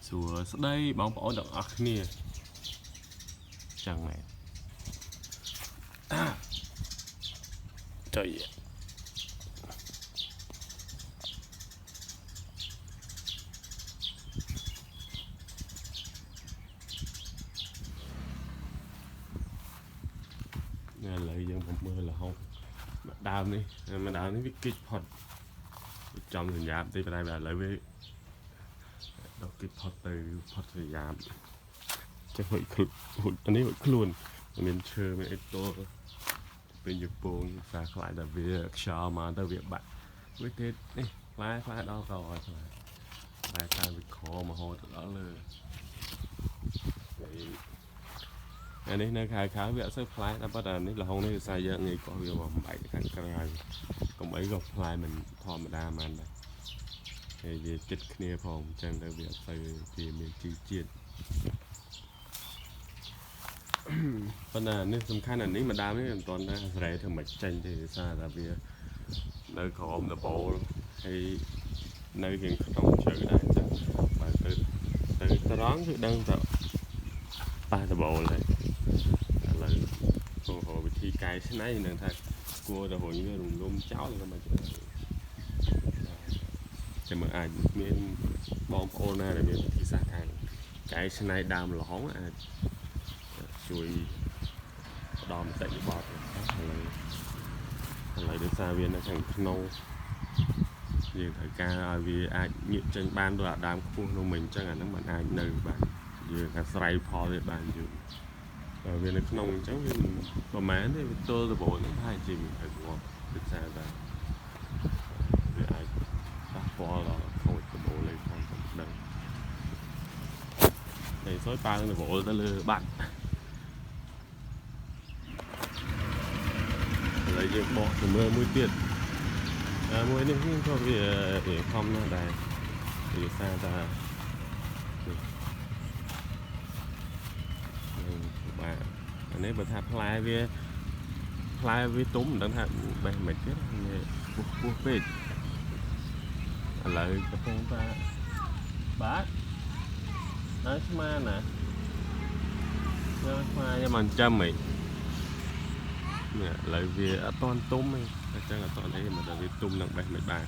សួស្តីបងប្អូនទាំងអស់គ្នាចឹងមែនចុយឥឡូវយើងមកមើលល្ហុងម្ដើមនេះម្ដើមនេះវាគិចផុតចំសញ្ញាតិចតែឥឡូវវាដល់គិចផុតទៅផុតសញ្ញាចេះហុយខ្លួនហុយអានេះហុយខ្លួនមានឈើមានអីទល់ពេលយពងសារខ្លាចតែវាខ្យល់មកទៅវាបាក់វាទៀតនេះផ្លែផ្លែដល់កឲ្យផ្លែផ្លែតាមវាក្រមរហូតដល់លើអានេះនៅខៅខៅវាអត់សូវផ្លែតែប៉ុន្តែនេះល្ហុងនេះវាសារយើងងាយកោះវាមកបែកខាងក្រៅកុំអីក៏ផ្លែមិនធម្មតាមិនដែរហើយវាចិត្តគ្នាផងអញ្ចឹងទៅវាអត់សូវជាមានជីជាតិប៉ុន្តែនេះសំខាន់អានេះម្ដើមនេះមិនទាន់ដែរស្រែធ្វើមិនចេញទេដោយសារតែវានៅក្រោមដបូលហើយនៅរៀងក្នុងជ្រៅដែរអញ្ចឹងបើទៅទៅត្រង់គឺដឹងតែប៉ះដបូលហើយឥឡូវគួររកវិធីកែច្នៃនឹងថាគួរតែរុញវារំលំចោលក៏មិនចាំមើលអាចមានបងប្អូនណាដែលមានវិធីសាស្ត្រខាងកែច្នៃដើមល្ហុងអាចជួយផ្ដល់មតិយោបល់ទៅឥឡូវដោយសារវានៅខាងក្នុងយើងត្រូវការឲ្យវាអាចងាកចេញបានដោយអាដើមខ្ពស់នោះមិញអញ្ចឹងអាហ្នឹងมันអាចនៅបានយើងអាស្រ័យផលវាបានយូរបើវានៅក្នុងអញ្ចឹងវាប្រហែលទេវាទល់ដំបូងហ្នឹងប្រហែលជាវាត្រូវងាប់ដោយសារតែវាអាចប៉ះពាល់ដល់ខូចដំបូលលេខផងខ្ញុំដឹងតែសយប៉ើងដំបូលទៅលើបាត់ឥឡូវយើងបកទៅមើលមួយទៀតមួយនេះក៏វាខំណាស់ដែរវាសារថាបាទអានេះបើថាផ្លែវាទុំមិនដឹងថាបេះមិនទៀតវាពុះពុះពេកឥឡូវកំពុងតែបាទហើយស្មានណាស្មានខ្ញុំមិនចាំហីនេះឥឡូវវាអត់តន់ទុំទេអញ្ចឹងអត់តន់អីមិនដល់វាទុំនឹងបេះមិនបាន